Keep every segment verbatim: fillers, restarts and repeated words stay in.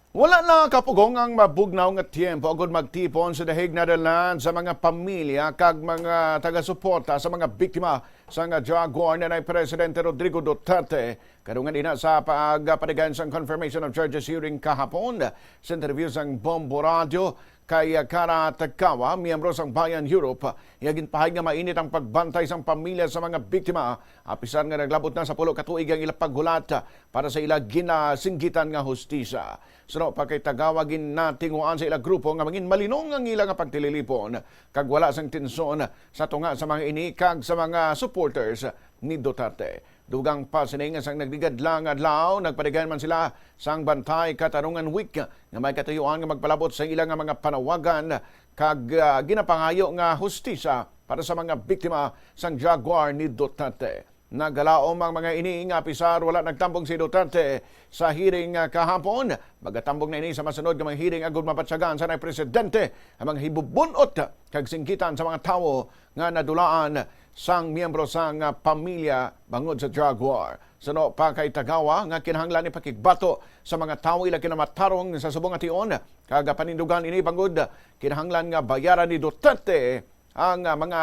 Wala na kapugong ang mabugnaw nga tiyempo agud magtipon sa The Hague, Netherlands, sa mga pamilya kag mga taga-suporta sa mga biktima sang drug war ni Presidente Rodrigo Duterte. Karungan ina sa pagpadagan sang confirmation of charges hearing kahapon. Sa interview sang Bombo Radio kay Kara Tagawa, miyembro sang Bayan Europe, iya ginpahayag nga mainit ang pagbantay sang pamilya sa mga biktima, apisar nga naglabot na sa pulo ka tuig ang ila paghulat para sa ila ginasinggitan nga hustisya. Suno pa kay Tagawa, ginatinguhaan sa ila grupo nga mangin malinong ang ila nga pagtililipon kag wala sang tensyon sa tunga sa mga ini kag sa mga supporters ni Duterte. Dugang pa sini nga sang nagligad lang adlaw, nagpadagan man sila sang Bantay Katarungan Week nga may katuyuan nga magpalabot sa ila nga mga panawagan kag, ah, ginapangayo nga hustisya para sa mga biktima sang drug war ni Duterte. Nagalaom ang mga ini nga apisar wala nagtambong si Duterte sa hearing, ah, kahapon. Magatambong na ini sa masunod nga mga hearing agud mabatyagan sa nay presidente ang mga hibubun-ot kag singgitan sa mga tawo nga nadulaan sang miyembro sang, ah, pamilya bangod sa drug war. Suno pa kay Tagawa nga kinahanglan ipakigbato sa mga tawo ila kinamatarong sa subong nga tion, kag panindugan ini bangod kinahanglan nga bayaran ni Duterte ang, ah, mga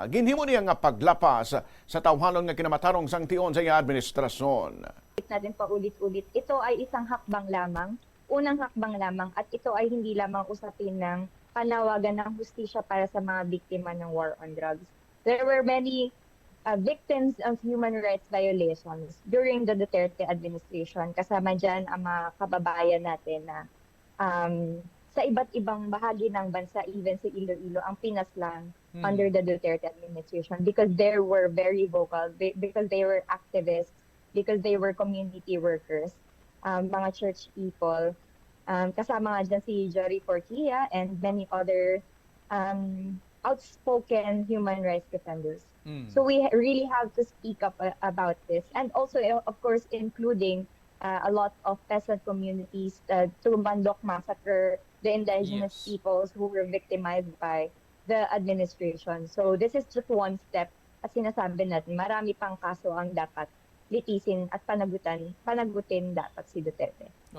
ginhimo niya nga paglapas sa tawhanon nga kinamatarong sang tion sa iya administrasyon. Natin paulit-ulit, ito ay isang hakbang lamang, unang hakbang lamang, at ito ay hindi lamang usapin ng panawagan ng hustisya para sa mga biktima ng war on drugs. There were many uh, victims of human rights violations during the Duterte administration. Kasama dyan ang mga kababayan natin na um, sa iba't ibang bahagi ng bansa, even sa Iloilo, ang pinaslang Hmm. under the Duterte administration because they were very vocal, be- because they were activists, because they were community workers, um, mga church people, um, kasama nga dyan si Jory Porquia and many other um, outspoken human rights defenders. Mm. So we ha- really have to speak up uh, about this, and also, uh, of course, including uh, a lot of peasant communities, uh, Tulumbanlok massacre, the indigenous Yes. peoples who were victimized by the administration. So this is just one step. At sinasabi natin, marami pang kaso ang dapat litisin at panagutan, panagutin dapat si Duterte.